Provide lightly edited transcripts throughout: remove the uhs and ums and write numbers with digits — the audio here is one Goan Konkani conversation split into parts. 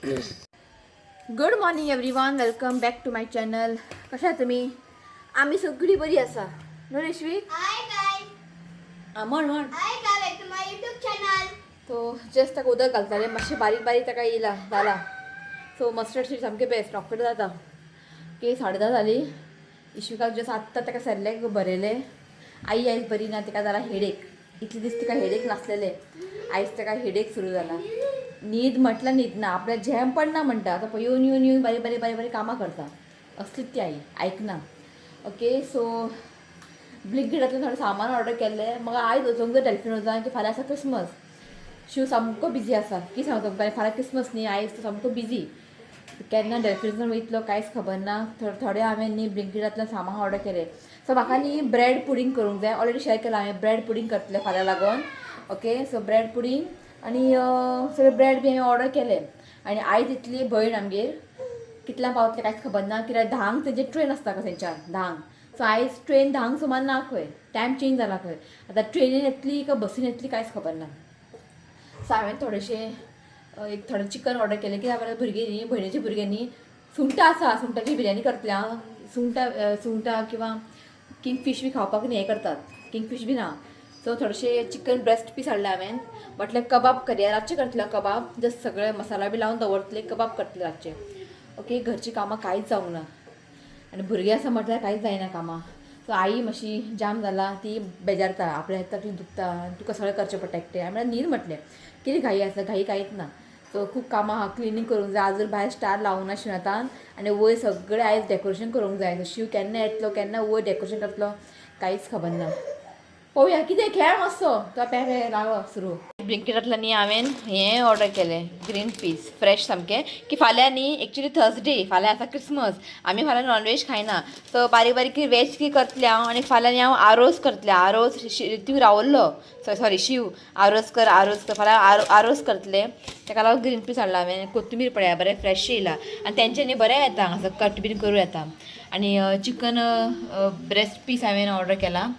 Good morning everyone, welcome back to my channel. कशा आहात तुमी? आमी सगळी बरी आसा न्हू रेशवी? Hi guys. आं, म्हण म्हण. Hi guys, back to my YouTube channel. So just ताका उदक घालतालें, मातशें बारीक बारीक ताका येयला जाला. सो मस्टर्ड सीड सामकें बेस्ट, रोखडें जाता. ओके, 10:30 जाली. इश्विकाक जस्ट आत्तां ताका सेरेलेक बरयलें. आई आयज बरी ना, तिका जाला हेडेक. इतले दीस तिका हेडेक नासलेले, आयज ताका हेडेक सुरू जाला. न्हीद म्हटल्यार न्हीद ना, आपल्या झेम पडना म्हणटा. आतां पळय येवन येवन येवन बारीक बारीक बारीक बारीक कामां करता. असलीच ती आई, आयकना. ओके, सो ब्लिंकिटांतल्यान थोडें सामान ऑर्डर केल्लें. म्हाका आयज वचूंक जाय डेल्फिनोजान की फाल्यां आसा क्रिसमस. शिव सामको बिजी आसा. की सांगता तुमकां, फाल्यां क्रिसमस न्ही, आयज तो सामको बिजी. केन्ना डेल्फिनोजान वयतलो कांयच खबर ना. थोडे हांवें न्ही ब्लिंकिटांतल्यान सामान ऑर्डर केलें. सो म्हाका न्ही ब्रेड पुडींग करूंक जाय. ऑलरेडी शेअर केलां हांवें, ब्रेड पुडींग करतलें फाल्यां लागून. ओके, सो ब्रेड पुडींग आनी सगळे ब्रेड बी हांवें ऑर्डर केले. आनी आयज इतली भयण आमगेर, कितल्यांक पावतलें कांयच खबर ना, कित्याक 10क तेजे ट्रेन आसता खंय थंयच्यान 10क. सो आयज ट्रेन 10क सुमार ना खंय, टायम चेंज जाला खंय. आतां ट्रेनीन येतली काय बसीन येतली कांयच खबर ना. सो हांवें थोडेशें एक थोडें चिकन ऑर्डर केलें, कित्याक जाल्यार भुरगीं न्ही, भयणीची भुरगीं न्ही, सुंगटां आसा, सुंगटाची बिरयानी करतलें हांव. सुंगटां किंवां किंग फीश बी खावपाक न्ही हें करतात, किंग फीश बी ना. सो थोडेशे चिकन ब्रेस्ट पीस हाडले हांवें. म्हटलें कबाब करया, रातचें करतलें हांव कबाब. जस्ट सगळे मसाला बी लावन दवरतलें, कबाब करतलें रातचें. ओके, घरचीं कामां कांयच जावंक ना आनी भुरगीं आसा म्हटल्यार कांयच जायना कामां. सो आई मातशी जाम जाला, ती बेजारता, आपल्या तकली दुखता आनी तुका सगळें करचें पडटा एकटें. हांवें म्हळ्यार न्हीद म्हटलें, कितें घाई आसा? घाई कांयच ना. सो खूब कामां आहा, क्लिनींग करूंक जाय. आजून भायर स्टार लावूंक ना शिवनाथान आनी वयर सगळें आयज डेकोरेशन करूंक जाय. सो शिव केन्ना येतलो, केन्ना वयर डेकोरेशन करतलो कांयच खबर ना. पळोवया कितें. खेळ मातसो तो पे लागलो सुरू. ब्लिंकिटांतल्यान न्ही हांवें हें ऑर्डर केलें, ग्रीन पीस फ्रेश सामकें, की फाल्यां न्ही, एक्चुली थर्सडे, फाल्यां आसा क्रिसमस. आमी फाल्यां नॉनवेज खायना. सो बारीक बारीक कितें वेज कितें करतलें हांव आनी फाल्यां न्ही हांव आरोस करतलें. आरोस ऋत्विक रावल्लो, सॉरी सॉरी, शिव, आरोस कर, आरोस कर. फाल्यां आरोस करतलें. ताका लागून ग्रीन पीस हाडला हांवें. कोथमीर पळया, बरें फ्रेश येयला आनी तेंच्यांनी बरें येता हांगासर, कट बीन करूं येता. आनी चिकन ब्रेस्ट पीस हांवें ऑर्डर केला.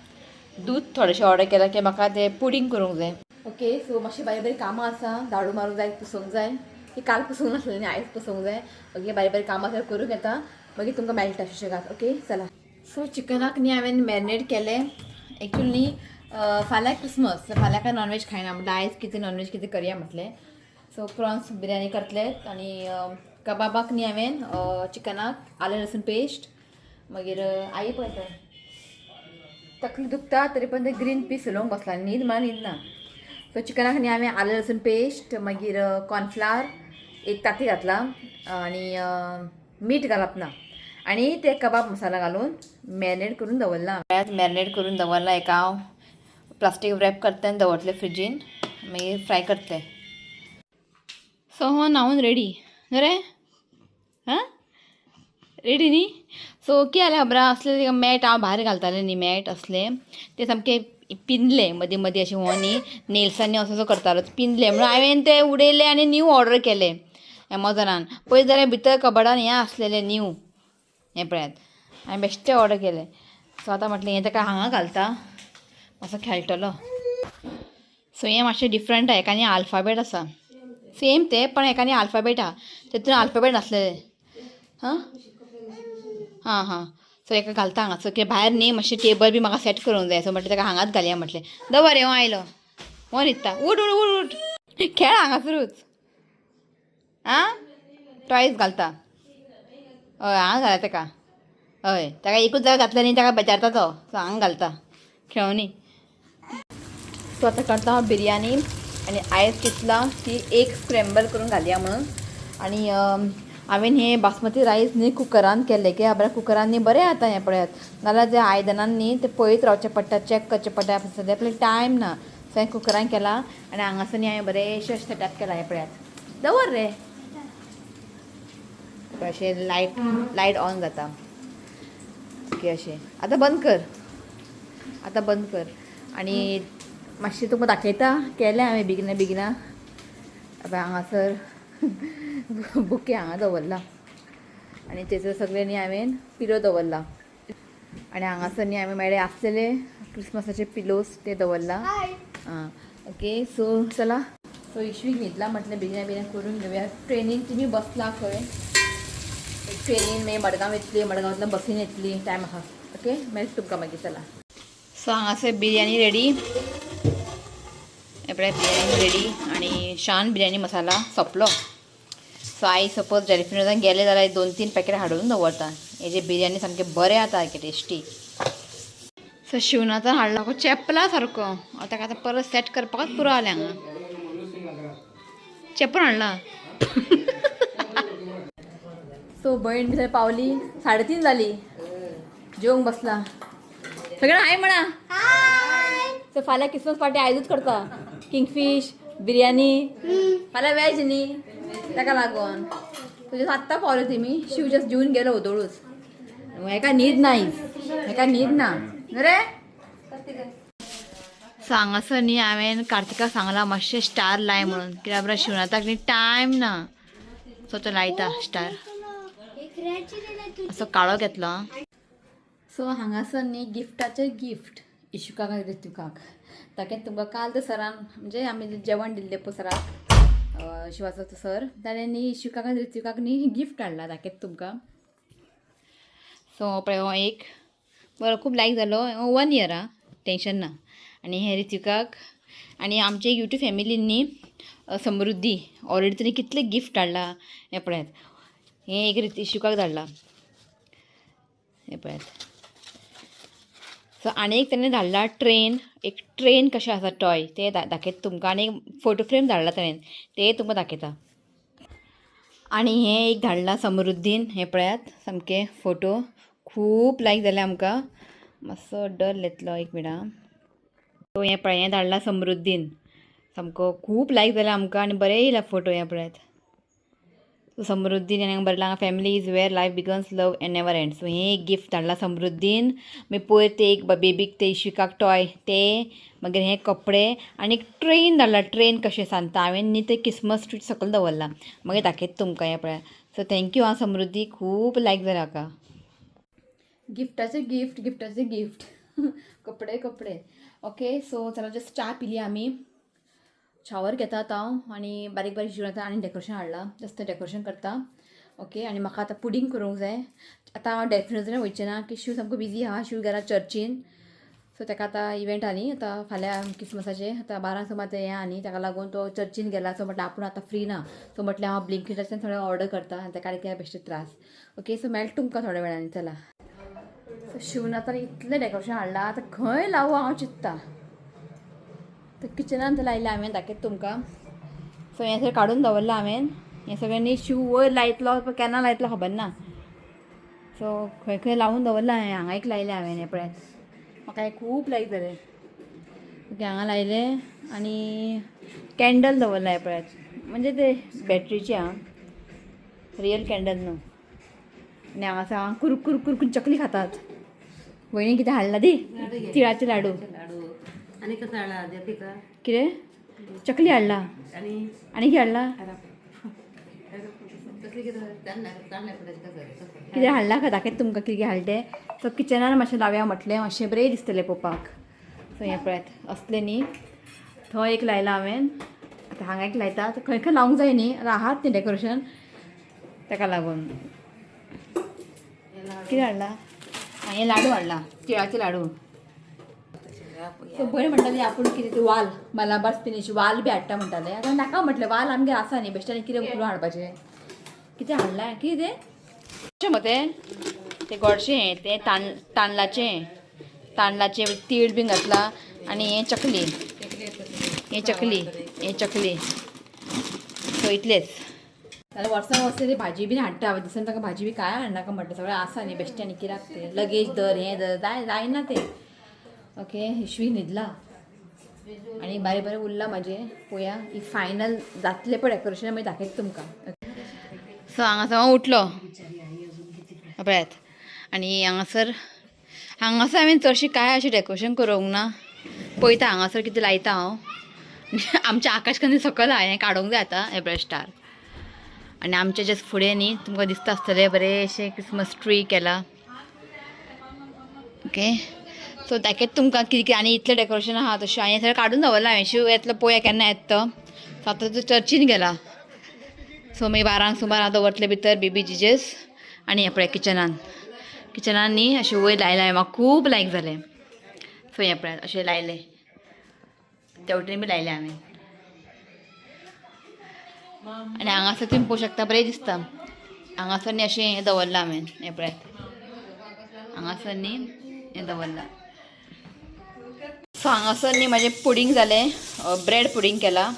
दूद थोडेशें ऑर्डर केलां की म्हाका तें पुडींग करूंक जाय. ओके, सो मातशें बारीक बारीक कामां आसा. झाडू मारूंक जाय, पुसूंक जाय. ती काल पुसूंक नासलें न्ही, आयज पुसूंक जाय. ओके, बारीक बारीक कामां आसा, करूंक येता, मागीर तुमकां मेळटा सुशेगाद. ओके, चला. सो चिकनाक न्ही हांवें मॅरिनेट केलें. एक्चुअली न्ही फाल्यां क्रिसमस, फाल्यां काय नॉनवेज खायना, म्हटल्यार आयज कितें नॉनवेज कितें करया म्हटलें. सो प्रॉन्स बिरयानी करतले आनी कबाबाक न्ही हांवें चिकनाक आलें लसूण पेस्ट. मागीर आई पळयता, तकली दुखता तरी पण ते ग्रीन पीस उलोवंक बसला. न्हीद म्हळ्यार न्हीद ना. सो चिकनाक न्ही हांवें आलें लसूण पेस्ट, मागीर कॉर्नफ्लावर एक ताती घातला आनी मीठ घालप ना आनी ते कबाब मसाला घालून मॅरिनेट करून दवरला. मॅरिनेट करून दवरला, एका हांव प्लास्टीक रॅप करतलें आनी दवरतलें फ्रिजीन, मागीर फ्राय करतलें. सो हो न्हांवन रेडी न्हू रे? हां, रेडी न्ही? सो कितें जालें खबर आहा? असले मॅट हांव भायर घालतालें न्ही, मॅट असले ते सामके पिंजले मदीं मदीं अशें. हो न्ही नेल्सांनी असो असो करतालो, पिंजले म्हणून हांवें ते उडयले आनी न्यू ऑर्डर केले एमेझॉनान. पळयत जाल्यार भितर कबडान हें आसलेलें न्यू. हें पळयात, हांवें बेश्टें ऑर्डर केलें. सो आतां म्हटलें हें ताका हांगा घालता, मातसो खेळटलो. सो हें मातशें डिफरंट आहा. एकानी आल्फाबेट आसा, सेम ते पण एकानी आल्फाबेट आहा, तेतून आल्फाबेट नासलेले. हां हां हां सो एका घालता हांगासर की भायर न्ही मातशें टेबल बी म्हाका सेट करूंक जाय. सो म्हटलें ताका हांगाच घालया म्हटलें. दवर हो आयलो, हो न्हिदता. उठ उठ उठ उठ, खेळ हांगासरूच. आं, टॉयज घालता. हय, हांगा घाला ताका. हय, ताका एकूच जागा घातलें न्ही, ताका बेजारता तो. सो हांगा घालता खेळोनी. सो आतां करता हांव बिरयानी आनी आयज चिंतलां की एक स्क्रॅम्बल करून घालया म्हणून. आनी हांवें हे बासमती रायस न्ही कुकरान केल्ले, कित्याक बरें कुकरान न्ही बरें जाता. हें पळयात, नाल्यार जे आयदनान न्ही ते पळयत रावचें पडटा, चॅक करचें पडटा. सद्या आपल्याक टायम ना. सो हांवें कुकरान केला आनी हांगासर न्ही हांवें बरेंशें सेटअप केलां. हें पळयात, दवर रे. अशें लायट लायट ऑन जाता. ओके, अशें आतां बंद कर, आतां बंद कर. आनी मातशें तुमकां दाखयता केलें हांवें बेगिना बेगिना. पळय, हांगासर बुके हांगा दवरला आनी तेचो सगळे न्ही हांवें पिलो दवरला आनी हांगासर न्ही हांवें मेळे आसलेले क्रिसमसाचे पिलोस ते दवरला. हाय. आं, ओके, सो चला. सो इशवीक न्हिदला म्हटलें बेगीन बेगीन करून घेवया. ट्रेनीन तुमी बसला खंय, ट्रेनीन मागीर मडगांव येतली, मडगांवांतल्यान बसीन येतली, टायम आहा. ओके, मागीर तुमकां मागीर चला. सो हांगासर बिरयानी रेडी, हे पळय बिरयानी रेडी आनी शान बिरयानी मसाला सोंपलो. सो I suppose डेल्फिनोजान गेले जाल्यार 2-3 पॅकेट हाडून दवरता. हेजे बिरयानी सामकें बरें जाता, टेस्टी. सो शिवनाथान हाडला चेपला सारको, आतां आतां परत सेट करपाकच पुरो जालें. हांगा चेपून हाडला. सो बहीण भितर पावली, 3:30 जाली, जेवंक बसला. सगळें हाय म्हणा. सो फाल्यां क्रिसमस पार्टी आयजूच करता, किंगफीश बिरयानी. फाल्यां वेज न्ही, ताका लागून तुजे आत्तां पावले तेमी. शिव जस्ट जेवन गेलो ओदोळूच. हेका न्हीद ना, हेका न्हीद ना रे. सो हांगासर न्ही हांवें कार्तिकाक सांगलां मातशें स्टार लाय म्हणून, कित्याक बरें शिवनाथाक न्ही टायम ना. सो तो लायता स्टार, असो काळो घेतलो. सो हांगासर न्ही गिफ्टाचे गिफ्ट इशुकाक आनी ऋतुकाक. ताके तुमकां काल तर सरान म्हणजे आमी जेवण दिल्लें पळय सराक, शिवाचो तो सर, ताणें न्ही इशुकाक आनी ऋतुकाक न्ही गिफ्ट हाडला, दाखयता तुमकां. सो पळय हो एक बरो खूब लायक जालो, 1 इयर आं, टेंशन ना. आनी हे ऋतिकाक आनी आमचे यूट्यूब फॅमिलीन न्ही समृद्धी ऑलरेडी तिणें कितले गिफ्ट हाडला हें पळयात. हें एक इशुकाक धाडला, हें पळयात. सो आनी एक ताणें धाडला ट्रेन, एक ट्रेन कशें आसा टॉय, तें दाखयता तुमकां. आनी एक फोटो फ्रेम धाडला ताणें, तें तुमकां दाखयता. आनी हें एक धाडलां समृद्धीन, हें पळयात सामकें फोटो खूब लायक जालें आमकां. मातसो डल येतलो एक मिनट. सो हें पळय, हें धाडलां समृद्धीन, सामको खूब लायक जालें आमकां आनी बरें येयला फोटो, हें पळयात. सो समृद्धीन आनी बरें family is where life begins, love and never end. So हें एक गिफ्ट धाडलां समृद्धीन. मागीर पयर ते एक बेबीक ते इश्विकाक टॉय ते, मागीर हे कपडे आनी एक ट्रेन धाडला, ट्रेन कशें सांगता हांवें न्ही ते क्रिसमस ट्री सकयल दवरला, मागीर दाखयता तुमकां. हें पळयात. सो thank you आं समृद्धी, खूब लायक जालें म्हाका. गिफ्टाचे गिफ्ट, गिफ्टाचे गिफ्ट, कपडे कपडे. ओके, सो चला जस्ट च्या पिली आमी, शावर घेता आतां हांव आनी बारीक बारीक शिवण आतां आनी डेकोरेशन हाडलां, जस्ट डेकोरेशन करता. ओके, आनी म्हाका आतां पुडींग करूंक जाय. आतां हांव डेफिनेटली वयचें ना की शिव सामको बिजी आहा, शिव गेला चर्चीन. सो ताका आतां इव्हेंट आहा न्ही आतां फाल्यां क्रिसमसाचें, आतां 12 सुमार तें हें आहा न्ही, ताका लागून तो चर्चीन गेला. सो म्हटलें आपूण आतां फ्री ना, सो म्हटलें हांव ब्लिंकिटाच्यान थोडें ऑर्डर करता आनी ताका आनी कित्याक बेश्टे त्रास. ओके, सो मेळटा तुमकां थोड्या वेळान, चला. सो शिवून आतां इतलें डेकोरेशन हाडलां, आतां खंय लावूं हांव चिंत्ता. तर किचनान तर लायलें हांवें, दाखयता तुमकां. सो हें सगळें काडून दवरलां हांवें, हें सगळें न्ही शिव वयर लायतलो केन्ना लायतलो खबर ना. सो खंय खंय लावून दवरलां हांवें, हांगा एक लायलें हांवें, हें पळयात, म्हाका हें खूब लायक जालें. ओके, हांगा लायलें आनी कॅन्डल दवरलां, हें पळयात, म्हणजे ते बॅटरीचे आं, रियल कॅन्डल न्हू. आनी हांगासर हांगा कुरकुर कुरकुर चकली खातात. वयनी कितें हाडला दी, तिळाचे लाडू. आनी कसं हाडला का? कितें चकली हाडला. आनी आनी कितें हाडला? कितें हाडला का दाखयता तुमकां कितें हाडलें तें. सो किचनान मातशें लावया म्हटलें, मातशें बरें दिसतलें पळोवपाक. सो हें पळयात असलें न्ही, थंय एक लायलां हांवें, आतां हांगा एक लायता. खंय खंय लावंक जाय न्ही, आतां आहात न्ही डेकोरेशन, ताका लागून. कितें हाडला? हें लाडू हाडला, तिळाचे लाडू. सो बरें म्हणटाली आपूण कितें ती वाल, मलाबार स्पिनीच वाल बी हाडटा म्हणटालें. आतां नाका म्हटलें, वाल आमगेर आसा न्ही, बेश्टे आनी कितें उकलून हाडपाचें. कितें हाडलां कितें तें कशें मग तें तें गोडशें हें तें तांदळाचें, तांदळाचें तीळ बीन घातलां. आनी हें चकली, हें चकली, हें चकली. सो इतलेंच. जाल्यार वर्सान वर्स ती भाजी बीन हाडटा, दिसान ताका भाजी बी कांय हाडनाका म्हटलें, सगळें आसा न्ही, बेश्टें आनी कित्याक तें लगेज धर हें धर, जाय जायना तें. ओके, इशवी न्हिदला आनी बारीक बारीक उरलां म्हाजें, पळोवया ही फायनल जातलें पळय डेकोरेशन, मागीर दाखयता तुमकां. सो हांगासर हांव उठलो पळयात, आनी हांगासर हांगासर हांवें चडशें कांय अशें डेकोरेशन करूंक ना. पळयता हांगासर कितें लायता हांव. आमच्या आकाशकंदील सकयल आहा, हें काडूंक जाय आतां, हें पळय स्टार. आनी आमच्या जस्ट फुडें न्ही तुमकां दिसता आसतलें बरें अशें क्रिसमस ट्री केला. ओके, सो दाखयता तुमकां कितें कितें आनी इतलें डेकोरेशन आहा तशें. हांवें सगळें काडून दवरलां हांवें, शिव येतलो पळोवया केन्ना येता तो. सो आतां तो चर्चीन गेला. सो मागीर 12 सुमार हांव दवरतले भितर बेबी जिजस. आनी हें पळय किचनान, किचनान न्ही अशें वयर लायलां, म्हाका खूब लायक जालें. सो हें पळयात अशें लायलें, ते वटेन बी लायलें हांवें. आनी हांगासर तुमी पळोवंक शकता, बरें दिसता. हांगासर न्ही अशें हें दवरलां हांवें, हें पळयात हांगासर न्ही हें दवरलां. सो हांगासर न्ही म्हाजें पुडींग जालें, ब्रेड पुडींग केला.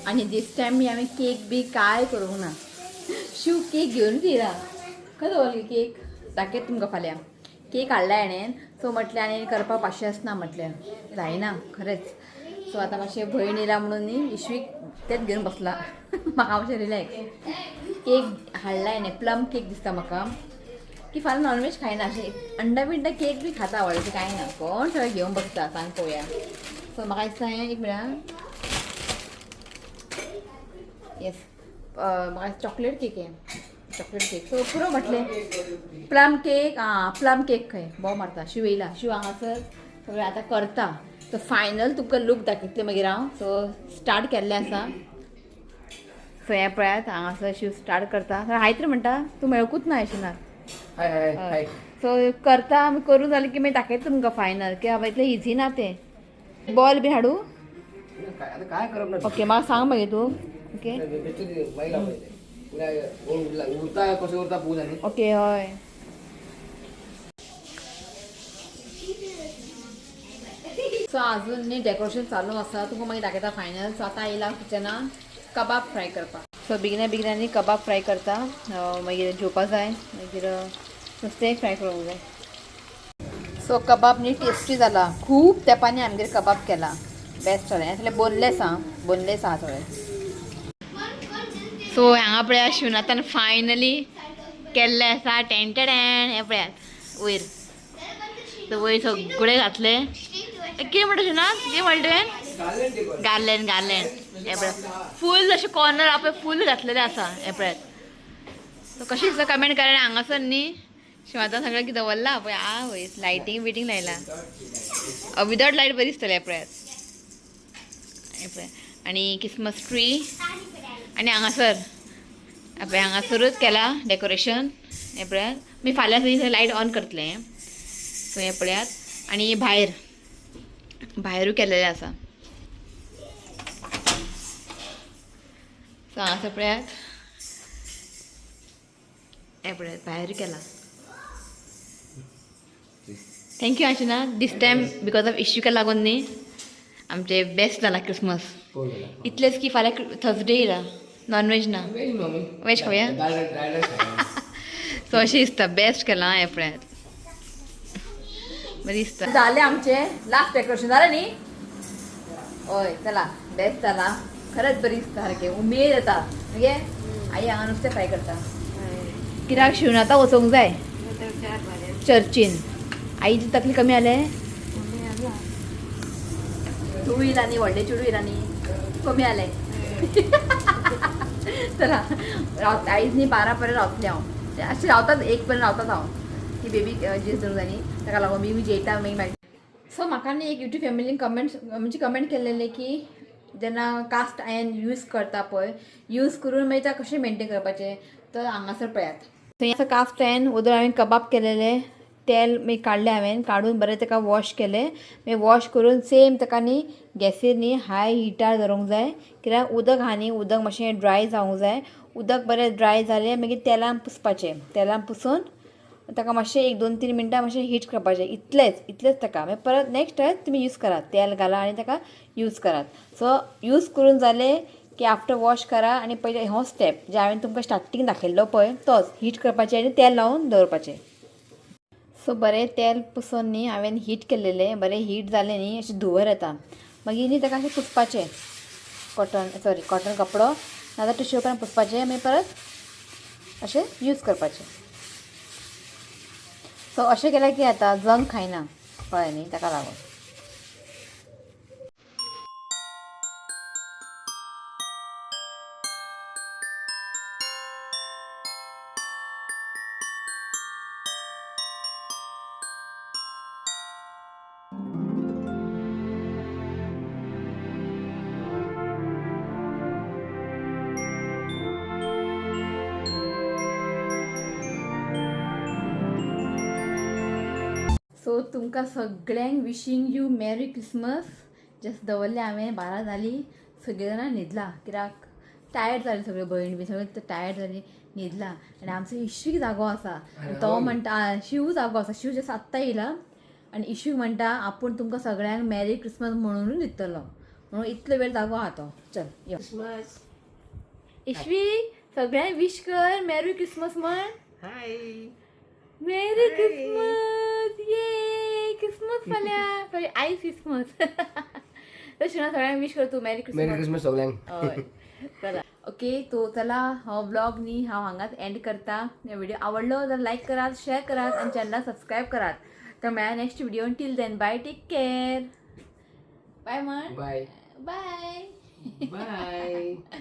आनी दीस टायम न्ही हांवें केक बी कांय करूंक ना. शिव केक घेवन येयला, खंय दवरली केक दाखयत तुमकां फाल्यां. केक हाडला हेणें. सो म्हटलें आनी करपाक पाशयेंस ना, म्हटलें जायना खरेंच. सो आतां मातशें भयण येयला म्हणून न्ही इश्वीक तेंच घेवन बसला. म्हाका मातशें रिलॅक्स. केक हाडला हेणें, प्लम केक दिसता म्हाका की फाल्यां नॉनव्हेज खायना, अशें अंडा बिंडा केक बी खाता व्हडलें कांय ना. कोण सगळें घेवन बसता सांग पळोवया. सो म्हाका दिसता हें एक मिनट, येस म्हाका चॉकलेट केक हें, चॉकलेट केक. सो पुरो म्हटलें प्लम केक. आं प्लम केक खंय बोव मारता. शिव येयला, शिव हांगासर सगळें आतां करता. सो फायनल तुमकां लूक दाखयतलें मागीर हांव. सो स्टार्ट केल्लें आसा. सो हें पळयात हांगासर शिव स्टार्ट करता. हायत रे म्हणटा तूं मेळकूच ना अशें ना. हाय हाय हाय. सो करता आमी, करून जालें की मागीर दाखयता तुमकां फायनल की बाबा इतलें इजी ना तें. बॉल बी हाडूं? आता काय करप ना. ओके म्हाका सांग मागीर तूं. ओके उरता कसं उरता पूज आणि ओके हय. सो अजून न्ही डेकोरेशन चालू आसा, तुमकां मागीर दाखयता फायनल. सो आतां येयला किचनान कबाब फ्राय करपाक. सो बेगिना बेगिनांनी कबाब फ्राय करता, मागीर जेवपा जाय, मागीर नुस्तें फ्राय करूंक जाय. सो कबाब न्ही टेस्टी जाला, खूब तेंपांनी आमगेर कबाब केला, बेस्ट जालें. सगळें बोनलेस आं, बोनलेस आहा सगळें. सो हांगा पळया शिवनाथान फायनली केल्लें आसा टेंटेडेन. हें पळयात वयर, वयर सगळे घातले. कितें म्हणटा शिवनाथ, कितें म्हणटा तुवें? गार्लँड, गार्लँड. हें पळय फूल अशें कॉर्नर आहा पळय फूल घातलेलें आसा. हें पळयात. सो कशें दिसता कमेंट करा. हांगासर न्ही शिवातान सगळें कितें दवरलां पळय, आ वयर लायटींग बिटींग लायला, विदाउट लायट बरी दिसतलें. हें पळयात, हें पळय. आनी क्रिसमस ट्री. आनी हांगासर पळय हांगासरूच केला डेकोरेशन. हें पळयात, मी फाल्यां थंय लायट ऑन करतलें. सो हें पळयात. आनी भायर भायरूय केलेलें आसा. सो हांगासर पळयात, हें पळयात भायर केला. Thank you Ashina, this time because of इश्यूका लागून न्ही आमचे बेस्ट जाला क्रिसमस. इतलेंच की फाल्यां थर्सडे येयला, नॉनव्हेज ना, वेज खावया. सो अशें दिसता बेस्ट केलां. हें पळयात बरें दिसता. जालें आमचें लास्ट डेकोरेशन जालें न्ही? हय चला बेस्ट जाला, खरेंच बरें दिसता सारकें, उमेद येता. मगे आई हांगा नुस्तें फ्राय करता. कित्याक शिवनाथा वचोंक जाय चर्चीन. आईची तकली कमी आले, चेडूं येयला न्ही, व्हडलें चेडूं येयला न्ही, कमी आलें. चला रावत आयज न्ही 12 पर्यंत रावतलें हांव, अशें रावतात 1 पर्यंत रावतात हांव. ती बेबी जीस धरूंक जाय न्ही, ताका लागून मी जेयता मागीर. सो म्हाका न्ही एक यूट्यूब फॅमिलीन कमेंट म्हणजे कमेंट केलेले की जेन्ना कास्ट आयर्न यूज करता पळय, यूज करून मागीर ताका कशें मेनटेन करपाचें, तर हांगासर पळयात. थंय आसा कास्ट आयर्न, उदक हांवें कबाब केलेले, तेल मागीर काडलें हांवें, काडून बरें ताका वॉश केलें. मागीर वॉश करून सेम ताका न्ही गॅसीर न्ही हाय हिटार दवरूंक जाय, कित्याक उदक आहा न्ही, उदक मातशें ड्राय जावंक जाय. उदक बरें ड्राय जालें मागीर तेलान पुसपाचें, तेलान पुसून ताका मातशें 1 2 3 मिनटां मातशें हीट करपाचें, इतलेंच इतलेंच ताका. मागीर परत नेक्स्ट टायम तुमी यूज करात, तेल घाला आनी ताका यूज करात. सो यूज करून जालें की आफ्टर वॉश करा. आनी पयलें हो स्टेप जे हांवें तुमकां स्टार्टींग दाखयल्लो पळय तोच हीट करपाचें आनी तेल लावन दवरपाचें. सो बरें तेल पुसून न्ही हांवें हीट केलेलें, बरें हीट जालें न्ही अशें धुंवर येता, मागीर न्ही ताका अशें पुसपाचें, कॉटन सॉरी कॉटन कपडो नाजाल्यार टिश्यू पेपरान पुसपाचें, मागीर परत अशें यूज करपाचें. सो अशें केल्यार कितें जाता, जंग खायना, कळ्ळें न्ही, ताका लागून. सो तुमकां सगळ्यांक wishing you merry Christmas. Just दवरलें हांवें 12 जालीं, सगळीं जाणां न्हिदला कित्याक टायर्ड जाली सगळी, भयण बी सगळीं टायर्ड जाली, न्हिदला. आनी आमचो इश्वीक जागो आसा आनी तो म्हणटा, शिव जागो आसा, शिव जस्ट आत्तां येयला आनी इश्वीक म्हणटा आपूण तुमकां सगळ्यांक मॅरी क्रिसमस म्हणून न्हिदतलो म्हणून इतलो वेळ जागो आहा तो. चल यो क्रिसमस. इश्वी, सगळ्यांक विश कर मॅरी क्रिसमस म्हण. हाय. मेरी क्रिसमस, ये क्रिसमस फाल्यां, सॉरी आयज क्रिसमस. तशें ना, सगळ्यांक विश कर तूं मॅरी मेरी क्रिसमस. क्रिसमस सगळ्यांक. हय, चला ओके. तो चला हो ब्लॉग न्ही हांव हांगाच एंड करता. व्हिडिओ आवडलो जाल्यार लायक करात, शेअर करात आनी चॅनलाक सबस्क्रायब करात. तर मेळ्या next video. Till then bye, take care, bye म्हण. बाय. बाय. बाय.